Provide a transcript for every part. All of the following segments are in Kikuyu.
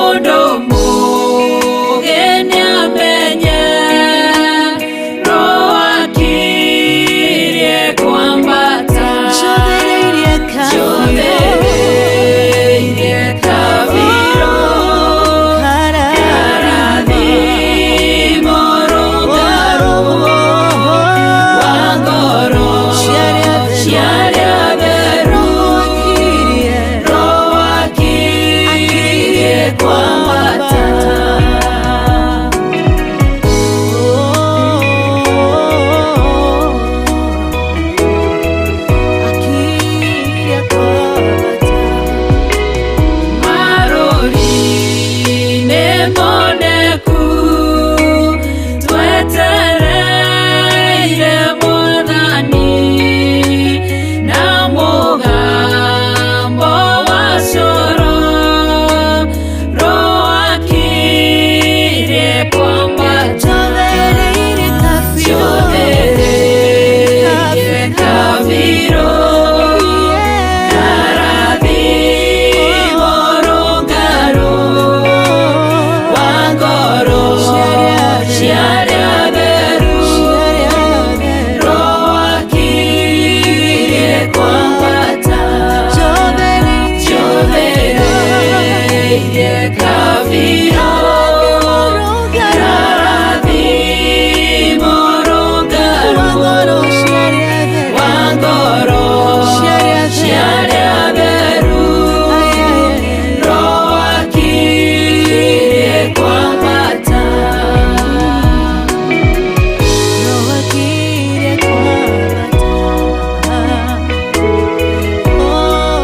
Mũndũ mũũgĩ nĩamenye Roho akirie kwambata. Njothereirie kabiro. Njothereirie kabiro. Karathimo. Karathimo rũngarũ wa ngoro Ciarĩa theru. ciarĩa theru. Akirie. Roho akirie kwambata. Akirie kwambata. Marũri nĩ moneku, twetereire Mwathani na mũgambo wa coro. Roho akirie kwambata. Njothereirie kabiro. Njothereirie kabiro. Karathimo rũngarũ wa ngoro ciarĩa theru. Roho akirie kwambata. Njothereirie kabiro. Karathimo rũngarũ wa ngoro ciarĩa theru. Roho akirie kwambata. Roho akirie kwambata. Oh.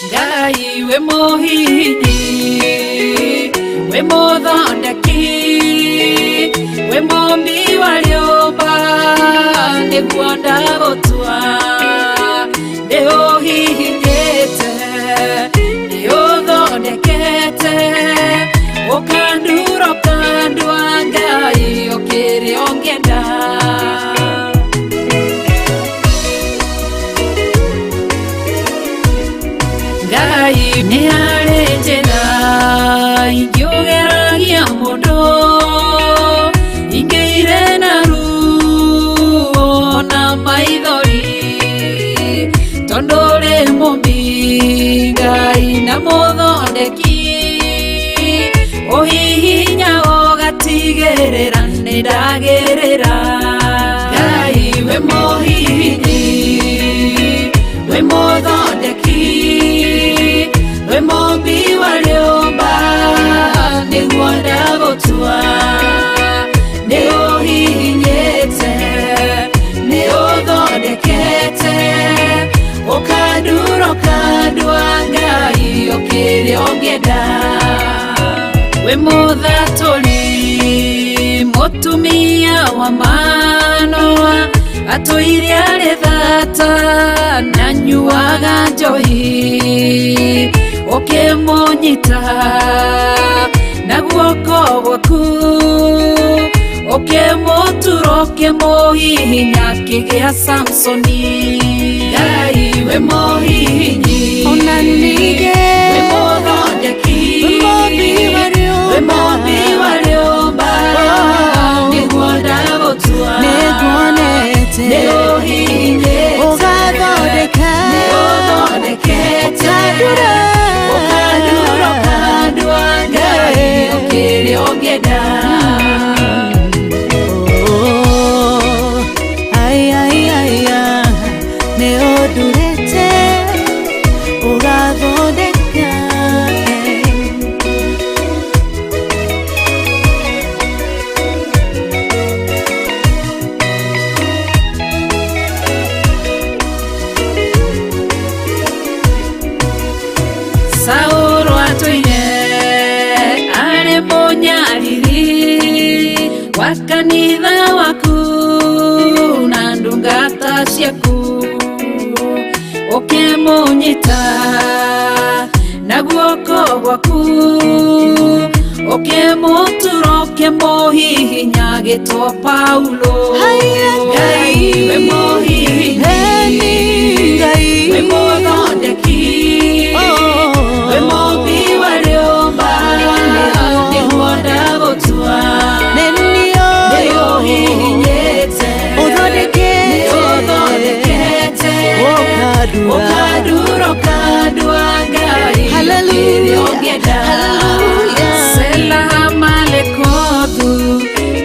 Ngai wĩ mũhihinyi, wĩ mũthondeki, wĩ mũmbi wa rĩũmba, nĩguo ndagũtua. Nĩ ũhihinyĩte, nĩ ũthondekete, ũkandura ũkandua Ngai ũkĩrĩ ũngĩenda. Ngai nĩ harĩ njĩra ingĩũgeragia mũndũ ingĩire na ruo na maithori tondũ rĩ mũmbi Ngai na mũthondeki ũhihinya ũgatigĩrĩra nĩ ndagĩrĩra. Ngai wĩ mũhihinyi, wĩ mũthondeki, wĩ mũmbi wa rĩũmba, nĩguo ndagũtua. Nĩ ũhihinyĩte, nĩ ũthondekete, ũkandura ũkandua Ngai ũkĩrĩa ũngĩenda. Wĩ mũthatũri mũtumia wa manoa atũire arĩ thata na nyuaga njohi ũkĩmũnyita na guoko gwaku ũkĩmũtura ũkĩmũhihinya akĩgĩa Samsoni. Ngai wĩ mũhihinyi, Ona ningĩ wĩ mũthondeki, wĩ mũmbi wa rĩũmba. Wĩ mũmbi wa rĩũmba, nĩguo ndagũtua. Nĩnguonete. Nĩ ũhihinyĩte. Ũgathondeka. Nĩ ũthondekete. Ũkandura. Ũkandura ũkandua Ngai ũkĩrĩa ũngĩenda. Oh, ai, ai, ai, ah, nĩ ũndurĩte ũgathondeka. Saũlũ atũire arĩ mũnyariri wa kanitha waku na ndungata ciaku. Ũkĩmũnyita na guoko gwaku, ũkĩmũtura, ũkĩmũhihinya gĩtwo Paulo. Haya Ngai. We mũhihinyi, Eni Ngai. we mũthondeki, Oh. we mũmbi wa rĩũmba, nĩguo ndagũtua. Nĩ Nĩ ũhihinyĩte, Ũthondekete. nĩ ũthondekete, Ũkandura. ũkandura, ũkandua Ngai. Hallelujah. Kĩrĩa ũngĩenda. Hallelujah. Sela Malekothu,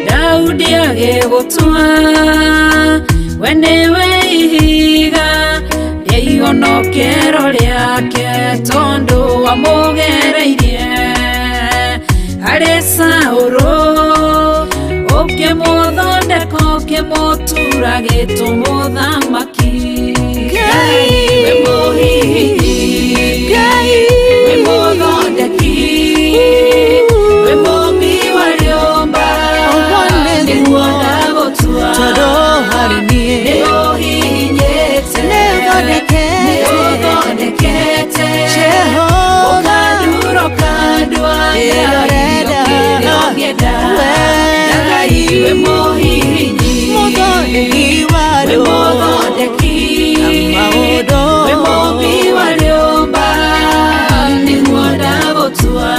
Daudi agĩgũtua, we nĩwe ihiga rĩa ihonokero rĩake, tondũ wamũgereirie harĩ Saũlũ, ũkĩmũthondeka, ũkĩmũtura gĩtũmũthamaki. Ngai. We mũhihinyi, Ngai. we mũthondeki, we mũmbi wa rĩũmba, Ũguo nĩguo. nĩguo ndagũtua. Tondũ harĩ niĩ. Nĩ ũhihinyĩte, Nĩ ũthondekete. nĩ ũthondekete, Jehova. ũkandura, ũkandua Kĩrĩa Ngai, ũrenda. kĩrĩa ũngĩenda. We. Ngai, we mũhihinyi, Mũthondeki wa we rĩũmba. mũthondeki, Maũndũ. we mũmbi wa rĩũmba, nĩguo ndagũtua.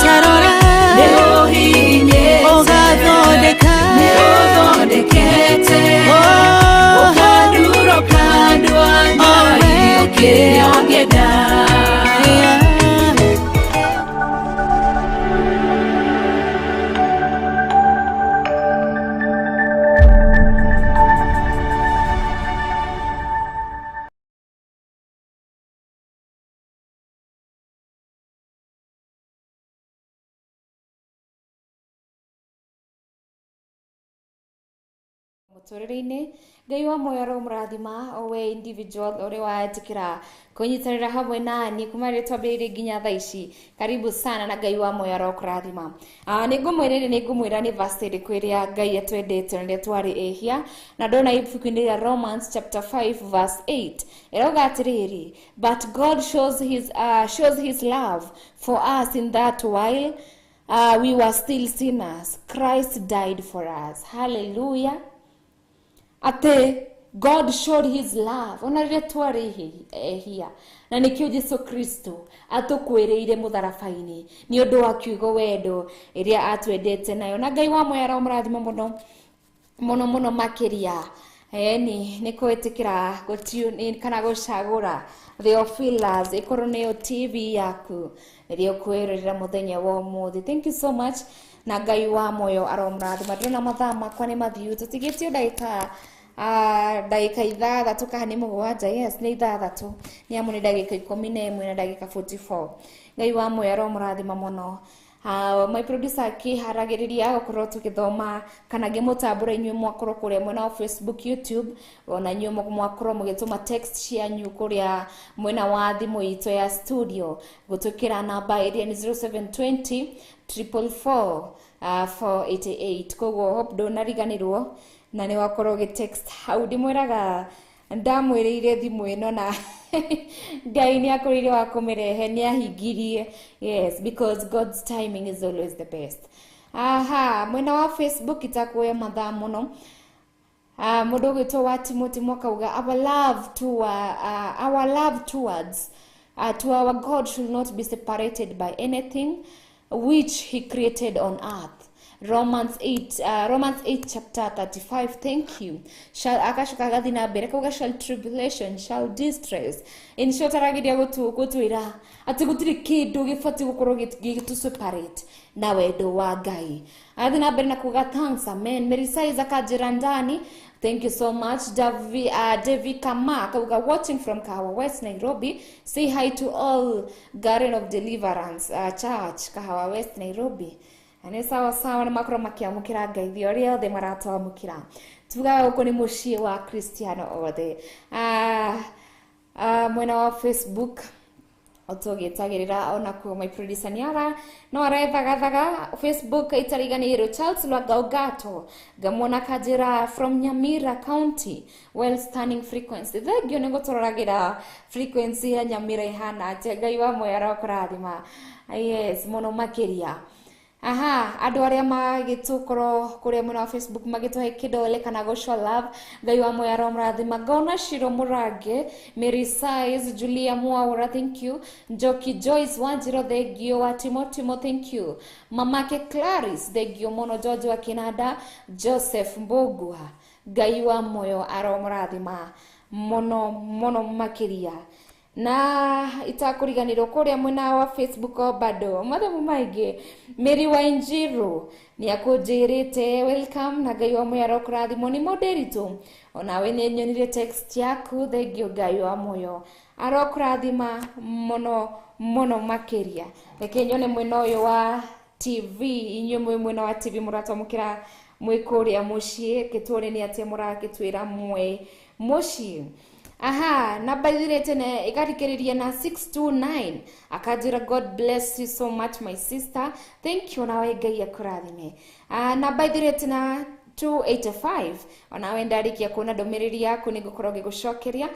Tarora. Nĩ ũhihinyĩte, Ũgathondeka. nĩ ũthondekete, Oh. ũkandura, ũkandua Ngai, we. kĩrĩa ũngĩenda. Yeah. Mũtũrĩre-inĩ Ngai wa muoyo aromũrathima o we individual ũrĩa waĩtĩkĩra kũnyitanĩra hamwe nani kuma rĩrĩa twambĩrĩirie nginya thaa ici. Karibu sana na Ngai wa muoyo arokũrathima. Nĩ ngũmwĩra nĩ verse ĩrĩkũ ĩrĩa Ngai atwendete na rĩrĩa twarĩ ehia, na ndona ibuku-inĩ rĩa Romans chapter 5 verse 8 ĩrauga atĩrĩrĩ, but God shows his love for us in that while we were still sinners, Christ died for us. Hallelujah. Atĩ God showed his love ona rĩrĩa twarĩ ehia, na nĩkĩo Jesu Kristo atũkwĩrĩire mũtharaba-inĩ nĩ ũndũ wa kiugo wendo ĩrĩa atwendete nayo. Na Ngai wa muoyo aromũrathima mũno mũno mũno makĩria. Eni nĩ kwĩtĩkĩra gũtune kana gũcagũra Theophilus ĩkorwo nĩyo TV yaku ĩrĩa ũkwĩrorera mũthenya wa ũmũthĩ. Thank you so much na Ngai wa muoyo aromũrathima. Ndĩrona mathaa makwa nĩ mathiu, tũtigĩtio ndagĩka ndagĩka 6 kana nĩ 7. Yes, nĩ 6, nĩ amu nĩ ndagĩka 11 na ndagĩka 44. Ngai wa muoyo aromũrathima mũno. My producer akĩharagĩrĩria gũkorwo tũgĩthoma kana ngĩmũtambũra inyuĩ mwakorwo kũrĩa mwena wa Facebook, YouTube, ona inyuĩ mwakorwo mũgĩtũma text cianyu kũrĩa mwena wa thimũ itũ ya studio gũtũkĩra namba ĩrĩa nĩ 0720 444 488. Koguo hope ndũnariganĩrwo na nĩ wakorwo ũgĩ text hau. Ndĩmwĩraga ndamwĩrĩire thimũ ĩno na Ngai nĩ akorirwo wa kũmĩrehe, nĩ ahingirie. Yes, because God's timing is always the best. Aha, mwena wa Facebook itakuoya mathaa mũno. Mũndũ ũgwĩtwo wa Timothy Mwakauga, our love towards to our God should not be separated by anything which he created on earth. Romans 8, Romans 8 chapter 35. Thank you. Shall akashoka agathi na mbere kauga, shall tribulation, shall distress. In short, arageria gutwira ati gutiri kindu gibati gukorwo gĩgĩtũ separate na wendo wa Ngai. Athi na mbere na kuga thanks, amen. Mary Size akanjĩra ndani, thank you so much. Davi Kama kauga, watching from Kahawa West, Nairobi. Say hi to all Garden of Deliverance Church, Kahawa West, Nairobi. Nĩ sawa sawa, nĩ makorwo makĩamũkĩra ngeithi arĩa othe maratwamũkĩra. Tugaga gũkũ nĩ mũciĩ wa Kristiano othe. Mwena wa Facebook Otũgĩtagĩrĩra onakuo my producer nĩ ara no arethagathaga Facebook itariganĩirwo. Charles Lwagaogato ngamuona kanjĩra from Nyamira County, well standing frequency. Thengio nĩ gũtũroragĩra frequency ya Nyamira ihana atĩa. Ngai wa muoyo arokũrathima, yes, mũno makĩria. Aha, andũ arĩa magĩtũkorwo kũrĩa mwena wa Facebook magĩtũhe kĩdole kana go show love, Ngai wa muoyo aromũrathima. Ngona Shiro Mũrange, Mary Size, Julia Mwaura, thank you. Njoki Joyce Wanjiro, thengio. Wa Timo Timo, thank you. Mamake Clarice, thengio mũno. George wa Kinanda, Joseph Mbugua, Ngai wa muoyo aromũrathima mũno mũno makĩria. Na itakũriganĩrwo kũrĩa mwena wa Facebook o bado mathamu maingĩ, Mary Wanjiru nĩ akũnjĩrĩte welcome na Ngai wa muoyo arokũrathimwo. Nĩ mũndĩritũ onawe nĩ nyonire text yaku, thengio. Ngai wa muoyo arokũrathima mũno mũno makĩria. Reke nyone mwena ũyũ wa TV. Inyuĩ mwĩ mwena wa TV mũratwamũkĩra mwĩ kũrĩa mũciĩ, kĩtuone nĩ atĩa mũragĩtwĩra mwĩ mũciĩ. Aha, namba ithirĩte na ĩkarikĩrĩria na 629, akanjĩra God bless you so much, my sister. Thank you, nawe Ngai akũrathime. Namba ithirĩte na 285, onawe ndarĩkia kuona ndũmĩrĩri yaku nĩ ngũkorwo ngĩgũcokeria.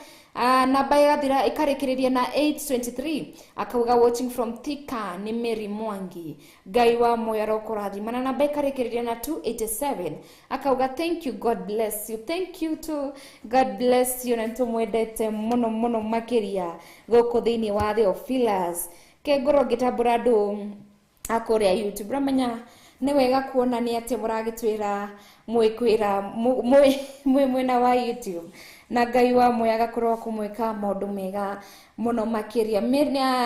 Namba ĩgathira ĩkarĩkĩrĩria na 823, akauga watching from Thika, nĩ Mary Mwangi. Ngai wa muoyo arokũrathima. Na namba ĩkarĩkĩrĩria na 287, akauga thank you, God bless you. Thank you too, God bless you. Na nĩtũmwendete mũno mũno makĩria gũkũ thĩinĩ wa Theophilus. Ke ngorwo ngĩtambũra andũ a kũrĩa YouTube, ramenya nĩ wega kuona nĩ atĩ mũragĩtwĩra mwĩkwĩra mwĩ mwena wa YouTube, na Ngai wa muoyo agakorwo kũmwĩka maũndũ mega mũno makĩria.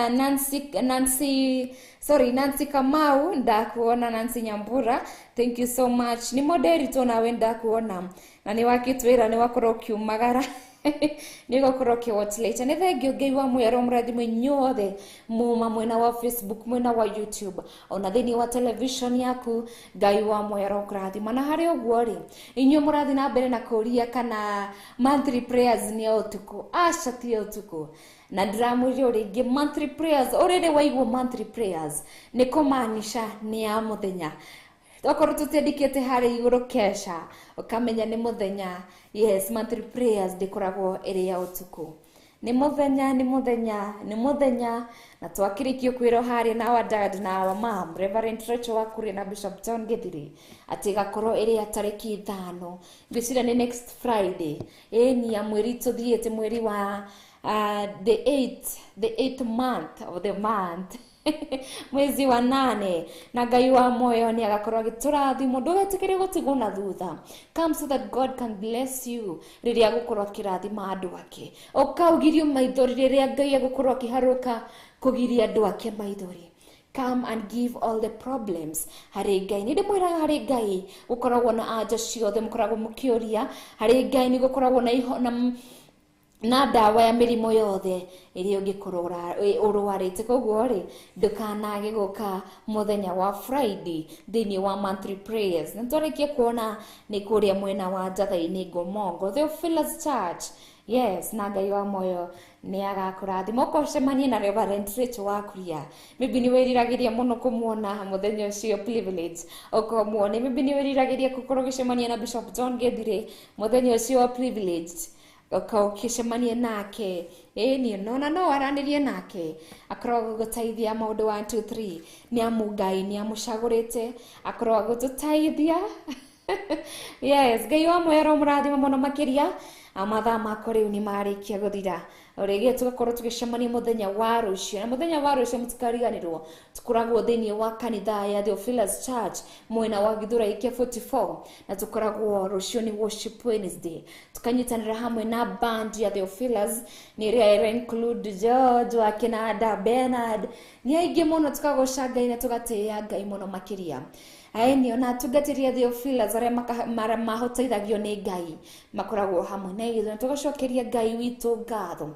Nancy, Nancy, sorry, Nancy Kamau, ndakuona. Nancy Nyambura, thank you so much. Nĩ mũndĩritũ nawe ndakuona na nĩ wakĩtwĩra nĩ wakorwo ũkiumagara nĩ ũgũkorwo ũkĩwatch later. Nĩ thengio. Ngai wa muoyo aromũrathimo inyuothe muma mwena wa Facebook, mwena wa YouTube, ona thĩinĩ wa television yaku. Ngai wa muoyo arokũrathima. Na harĩ ũguo rĩ, inyuĩ mũrathiĩ na mbere na kũria kana monthly prayers nĩ ya ũtukũ. Aca, ti ya ũtukũ. Na ndĩramwĩra o rĩngĩ, monthly prayers, ũrĩrĩ waigua monthly prayers nĩ kũmaanisha nĩ ya mũthenya. Okorwo tũtiandĩkĩte harĩa igũrũ kesha, ũkamenya nĩ mũthenya. Yes, monthly prayers ndĩkoragwo ĩrĩ ya ũtukũ, nĩ mũthenya, nĩ mũthenya, nĩ mũthenya. Na twakĩrĩkio kwĩrwo harĩa na our dad na our mom, Reverend Rachel Wakuria na Bishop John Githiri, atĩ ĩgakorwo ĩrĩ ya tarĩki 5. Ngwĩciria nĩ next Friday, ĩni ya mweri tũthiĩte mweri wa the eighth month of the month, mwezi wa 8, na Ngai wa moyo nĩ agakorwo agĩtũrathimwo. Ndũgetĩkĩre gũtigwo na thutha. Come so that God can bless you. Rĩrĩa agũkorwo akĩrathima andũ ake, ũkaugirio maithori. Rĩrĩa Ngai agũkorwo akĩharũka kũgiria andũ ake maithori, come and give all the problems harĩ Ngai. Nĩ ndĩmwĩraga harĩ Ngai gũkoragwo na anja ciothe mũkoragwo mũkĩũria. Harĩ Ngai nĩ gũkoragwo na iho, na ndawa ya mĩrimũ yothe ĩrĩa ũngĩkorwo ũrwarĩte. Koguo rĩ, ndũkanage gũka mũthenya wa Friday thĩinĩ wa monthly prayers. Na twarĩkia kuona nĩ kũrĩa mwena wa Njatha-inĩ, Ngomongo, Theophilus Church. Yes, na Ngai wa moyo nĩ agakũrathima. Ũkocemanie na Reverend Rachel Wakuria. Maybe nĩ wĩriragĩria mũno kũmuona mũthenya ũcio, privilege ũkomuone. Maybe nĩ wĩriragĩria gũkorwo ũgĩcemania na Bishop John Gethire mũthenya ũcio wa privilege, ũkĩcemania nake. Ĩni nona no aranĩrie nake, akorwo agĩgũteithia maũndũ 1 2 3. Nĩ amu Ngai nĩ amũcagũrĩte akorwo agĩtũteithia. Yes, Ngai wa muoyo aromũrathima mũno makĩria. Mathaa makwa rĩu nĩ marĩkia gũthira. Rĩngĩ tũgakorwo tũgĩcemania mũthenya wa rũciũ. Na mũthenya wa rũciũ mũtikariganĩrwo, tũkoragwo thĩinĩ wa kanitha ya Theophilus Church mwena wa Githurai kia 44, na tũkoragwo rũciũ nĩ worship Wednesday, tukanyitanĩra hamwe na band ya Theophilus, nĩ ĩrĩa ĩra include George wa Kinanda, Bernard, nĩ aingĩ mũno. Tukagoca Ngai na tũgatĩĩa Ngai mũno makĩria. Aeni ona atungatĩri a Theophilus arĩa mahotithagio nĩ Ngai makoragwo hamwe na ithuĩ, na tũgacokeria Ngai witũ ngatho.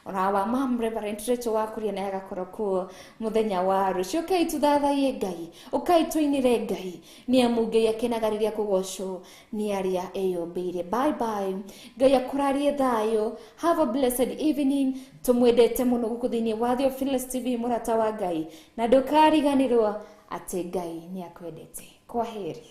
Ona wa mam Reverend Rachel wa Kuria naye agakorwo kuo mũthenya wa rũciũ. Ũkai tũthathaiye Ngai, ũkai tũinĩre Ngai, nĩ amu Ngai akenaga rĩrĩa kũgocwo nĩ arĩa eyũmbĩire. Bye bye, Ngai akũrarie thayũ. Have a blessed evening. Tũmwendete mũno gũkũ thĩinĩ wa Theophilus TV, mũrata wa Ngai, na ndũkariganĩrwo atĩ Ngai nĩ akwendete. Kwa heri.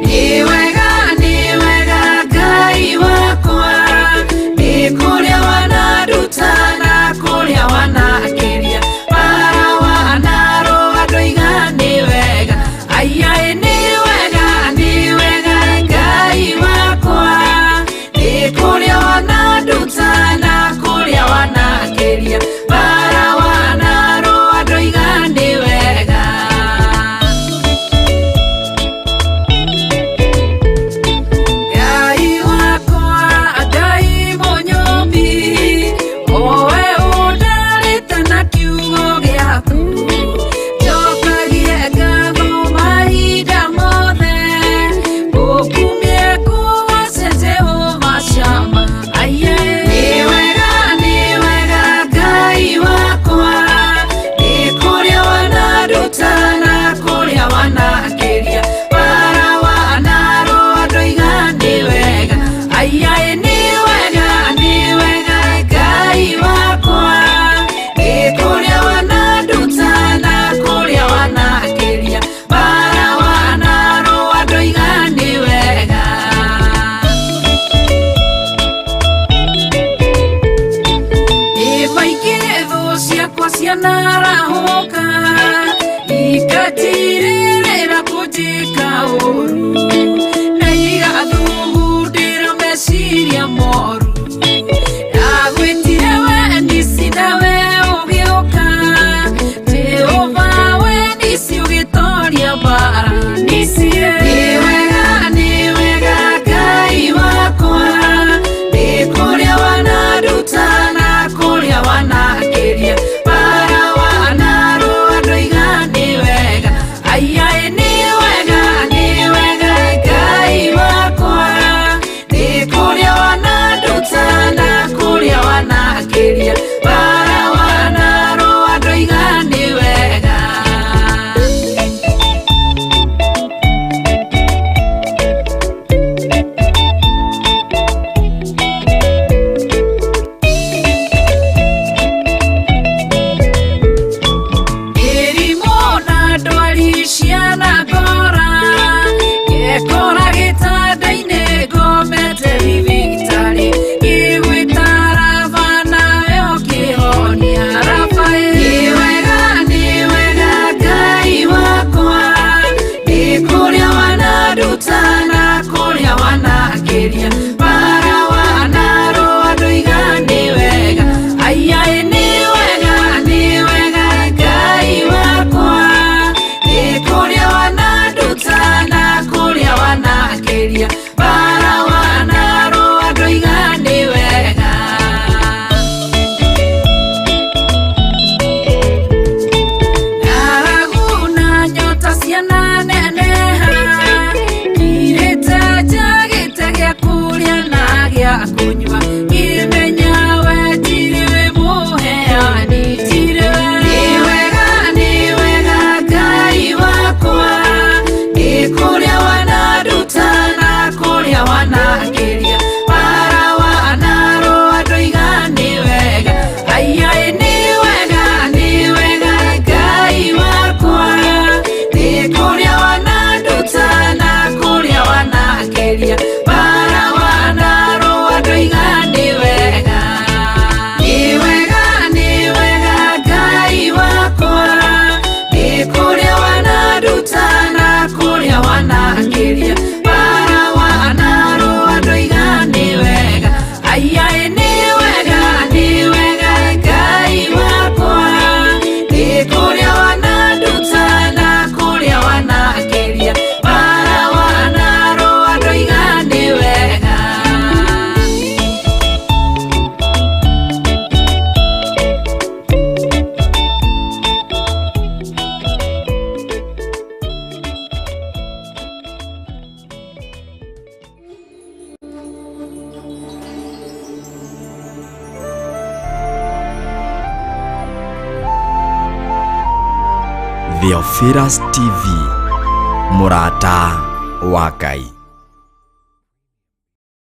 Nĩ wega, nĩ wega Ngai wakwa, nĩ kũrĩa wananduta na kũrĩa wanakĩria, bara wanarũa ndoiga nĩ wega, aiyaĩ nĩ wega, nĩ wega Ngai wakwa. Theophilus TV, mũrata wa Ngai.